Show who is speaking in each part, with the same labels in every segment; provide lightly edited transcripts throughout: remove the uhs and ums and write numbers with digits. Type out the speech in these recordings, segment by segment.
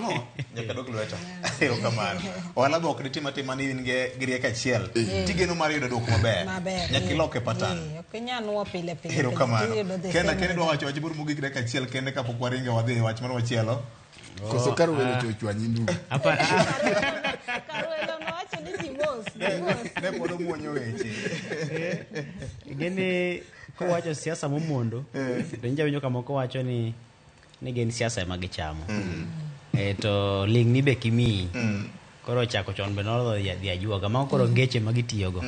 Speaker 1: Ang'o? Nyaka dog lweta. Erokamano. Ohala be ok ditim atima ni in gi gi rieko achiel. Tigeno mar yudo duoko maber.
Speaker 2: Maber.
Speaker 1: Nyaka iloke pattern.
Speaker 2: Ok inyal nuo pile pile.
Speaker 1: Erokamano.
Speaker 2: Tiyudo the
Speaker 1: Kenda
Speaker 2: same
Speaker 1: kende dwa wacho wach moro mogik dakika achiel kende kapok waringo wadhi e wach moro machielo.
Speaker 3: Koso kar welo to ochwanyi ndugu.
Speaker 4: Apa,
Speaker 2: Karwelo nowacho ni ji mos, ji mos.
Speaker 1: Ne pod omuonyo weche.
Speaker 4: Gini kowacho siasa momondo to nja winjo kamoko wacho ni ni gin siasa ema gichamo. E, to ling' ni be kimiyi. Koro chako chon be norodho dhi ajuoga. Mago koro ngeche ma gitiyogo.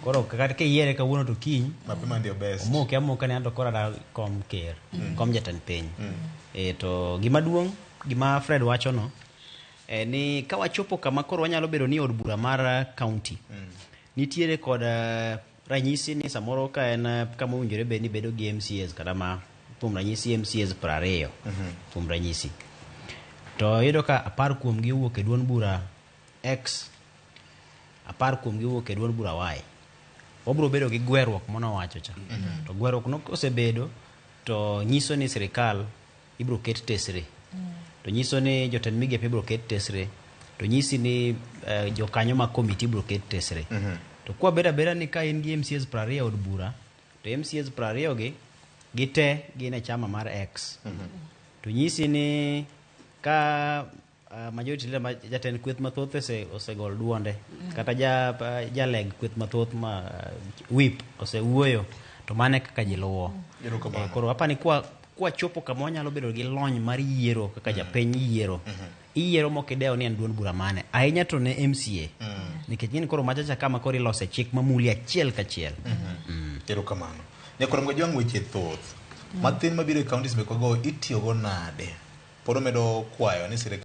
Speaker 4: Koro kata kiyiere kawuono to kiny
Speaker 1: Mapema ndio best.
Speaker 4: omoke amoka ni anto koro ada kom ker, kom jatend piny. E, to gima duong' gima Fred wacho no e, ni ka wachopo kama koro wanyalo bedo ni od bura mar county nitiere kod ranyisi ni samoro ka en kama owinjore bed ni bedo gi MCAs kata ma kuom ranyisi MCAs 20 kuom ranyisi to iyudo ka 10 kuomgi owuok e duond bura X 10 kuomgi owuok e duond bura Y wabiro bedo gi gweruok manowacho cha to gweruok no kosebedo to nyiso ni sirikal ibiro ket tesre to nyiso ni jotend migepe ibiro ket tesre to nyisi ni jokanyo mag komiti ibiro ket tesre to kwa bedo abeda ni ka in gi MCAs 20 e od bura to MCAs 20 gi gite gin e chama mar X to nyisi ni ka majority leader ma jatend kweth mathoth osegol duonde kata jaleg kweth mathoth ma whip osewuoyo to mano e kaka ji luwo.
Speaker 1: Erokamano.
Speaker 4: Koro apani kwa chopo kama wanyalo bedo gi lony mar yiero kaka japiny yiero iyiero mok idewo ni en duond bura mane ahinya to ne MCA nikech ng'eni koro machacha kama koro ilose chik mamuli achiel kachiel.
Speaker 1: Erokamano. Nyakwar Mgajwang' weche thoth. Mathin mabiro e counties mekwago itiyogo nade? Pod omedo kwayo ni sirikal